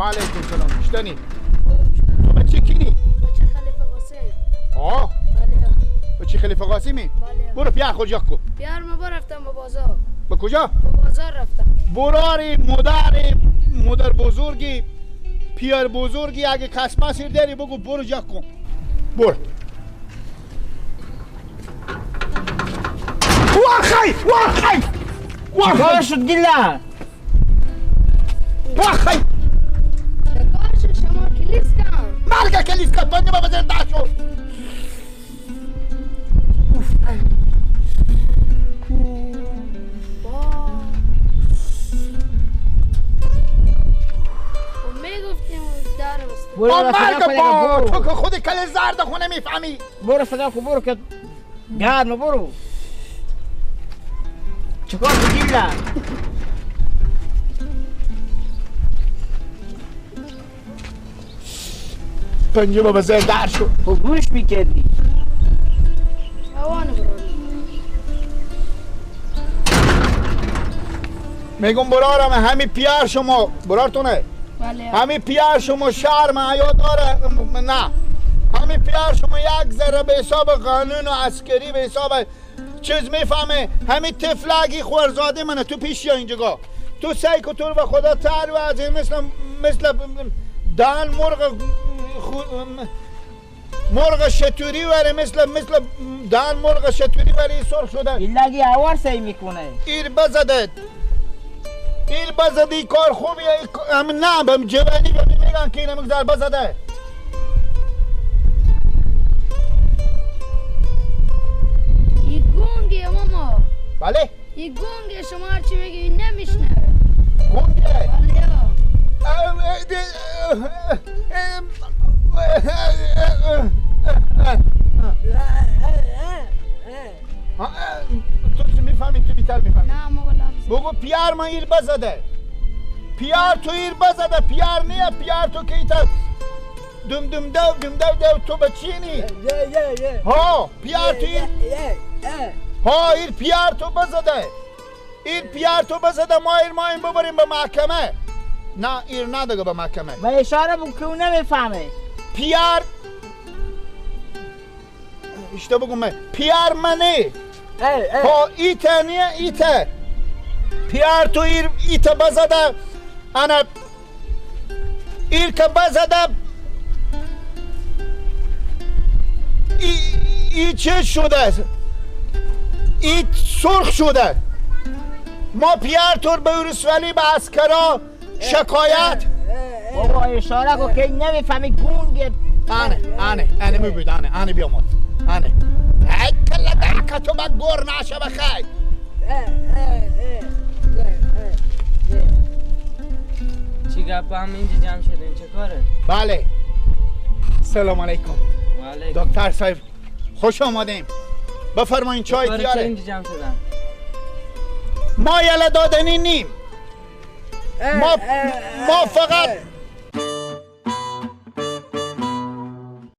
علیکم سلام. اشتنی تو بچه کینی؟ بچه خلیفه قاسم. آه بله. بچه خلیفه قاسمی؟ بله. برو پیار خود جا کو. پیار ما رفتم به بازار. به کجا؟ به بازار رفتم. براری مادر بزرگی پیار بزرگی اگه کسما سیر داری بگو برو جا کن. برو. واخی واخی واخی شد گله. واخی چکار شد شما کلیس کن. مرگ کلیس کن بنده بابا زنده شد. برو مرگ با تو که خود کل زرد خونه میفهمی. برو صدا کو برو که گرم برو. چیکار بگیلا؟ پنجه بابا زر در شد. خب گوش میکردی. میگم برارم همین پیار شما برارتونه. همین پیار شما شرم حیا داره نه. همین پیار شما یک ذره به حساب قانون و عسکری به حساب چیز میفهمه. همین طفلگی خورزاده منه تو پیش یا اینجا تو سعی کن تو و خدا تر و از این مثل دهن مرغ مرغ شتوری وره مثل دهن مرغ شتوری وره سرخ شده. ایلگی هوار سعی میکنه. ایر بزده ایل بزدی کار خوبیه. هم نه بهم جوانی میگن که اینم ضربه زده. ای گونگه ماما. بله؟ ای گونگه شما هرچی میگی نمیشنوه. گونگه؟ بله. تو چی میفهمی؟ تو بیتر میفهمی؟ نه ما بگو پیار من ایر بزده. پیار تو ایر بزده. پیار نیه پیار تو که ایتا دم دم دو دم دو دو تو بچینی. ها پیار تو ایر ها ایر پیار تو بزده. ایر پیار تو بزده. ما ایر ما این ببریم به محکمه. نه ایر ندگه به محکمه. و اشاره بگو که اون نمیفهمه. پیار اشته بگو من پیار منه. ها ایته نیه ایته پیار تو ایر ایته بزده. انا ایر که بزده ای چه شده؟ ای سرخ شده. ما پیار تو به ورسوالی به عسکرا شکایت. بابا اشاره کن که نمیفهمی گونگه. آنه آنه آنه میبود آنه آنه بیامد آنه. ای کلا دهکه تو به گور نشه بخیر. چی گپ هم اینجا جمع شدیم چه کاره؟ بله. سلام علیکم. علیکم. دکتر صاحب خوش آمدیم. بفرمایین چای تیاره. اینجا جمع شدن؟ ما یله دادنی نیم. ما فقط